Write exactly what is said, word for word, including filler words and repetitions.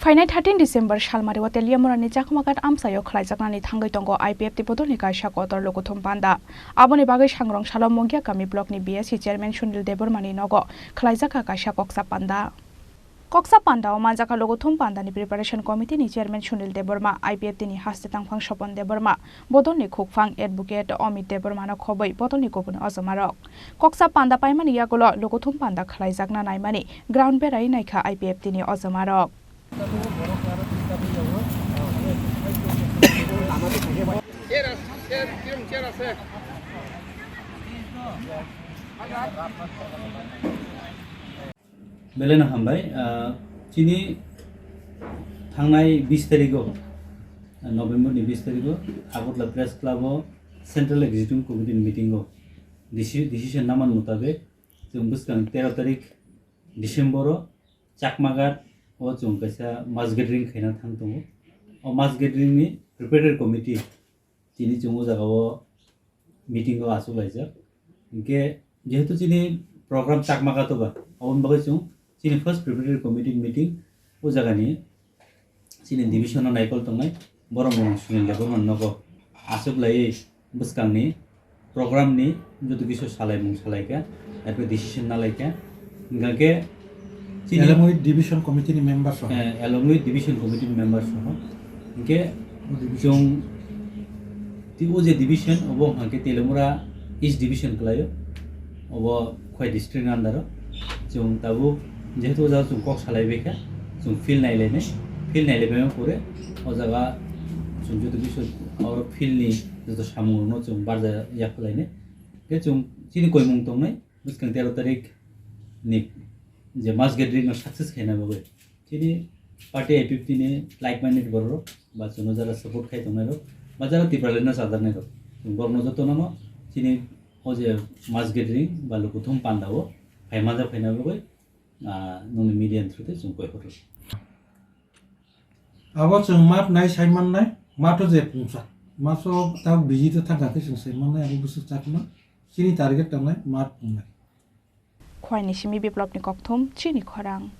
Phainai thirteen December salmario Teliamurani Chakmaghat amchaio khlaijaknani thangwi tongo I P F T bodolni kaisa kotor lukuthum panda. Aboni bagwi Sangrong salo Mongia kami blockni B S C chairman Sunil Debbarmani nogo khlaijak kha kaisa koksa panda. Koksa pandao manjakha lukuthum pandani preparation committee ni chairman Sunil Debbarma, I P F T ni haste tangphang Sopon Debbarma, bodolni khukphang advocate Amit Debbarmano khobwi bodolni kubun ojomarok. Koksa panda paimani yagulo lukuthum panda khlaijakna naimani ground berai naikha I P F T ni ojomarok. Belai no hambai, ah, chini thangnai bis tarigo, ah, November ni bis tarigo Agartala Press Club o Central Executive Committee ni meeting o deci-, decision naman mutabek chwng bwskang tero tarik December o Chakmaghat o chwng kaisa mass gathering khaina thang tongo. O mass gathering ni preparatory committee chini chwng o jaga o meeting o achuk laijak. Hinkhe jehetu chini program Chakmaghat o ba, aboni bagwi chwng chini first preparatory committee meeting o jagani chini division o naikol tongnai borok mung Sunil Debbarma nogo achuk laiwi bwskangni program ni joto kisu salaimung salaikha, arpore decision nalaikha. Hinkhe chini along with division committee ni member soho. Eh, along with division committee ni member soho. Hinkhe o division, chwng ti o je division obo hwnkhe Teliamura East division kwlaio. Obo Khowai district ni under o. Chwng tabuk jehetu o jaga chwng kok salaibaikha, chwng field nailainai, field nailaibaima pore o jaga chwng joto kisu oro field ni joto samung rokno chwng barja yaphalainai. Khe chwng chini koimung tongnai bwskang tero tarik ni je mass gathering no success khaina bagwi chini party I P F T ni like minded borok rok ba chwngno jara support khai tongnai rok ba jara Tipraland no chajaknai rok, chwng borokno jotono no chini o je mass gathering ba lukuthum panda o phai manjak phaina bagwi, ah, nongni media ni through tei chwng koi horo. Abo chwng mat nai sai mannai, mato je pungsa. Maso tabuk busy to thangkha khe chwng sai mannai, abo bwswk chakma. Chini target tangnai mat pungnai. Khowai ni simi Biplop ni kokthum, chini khorang.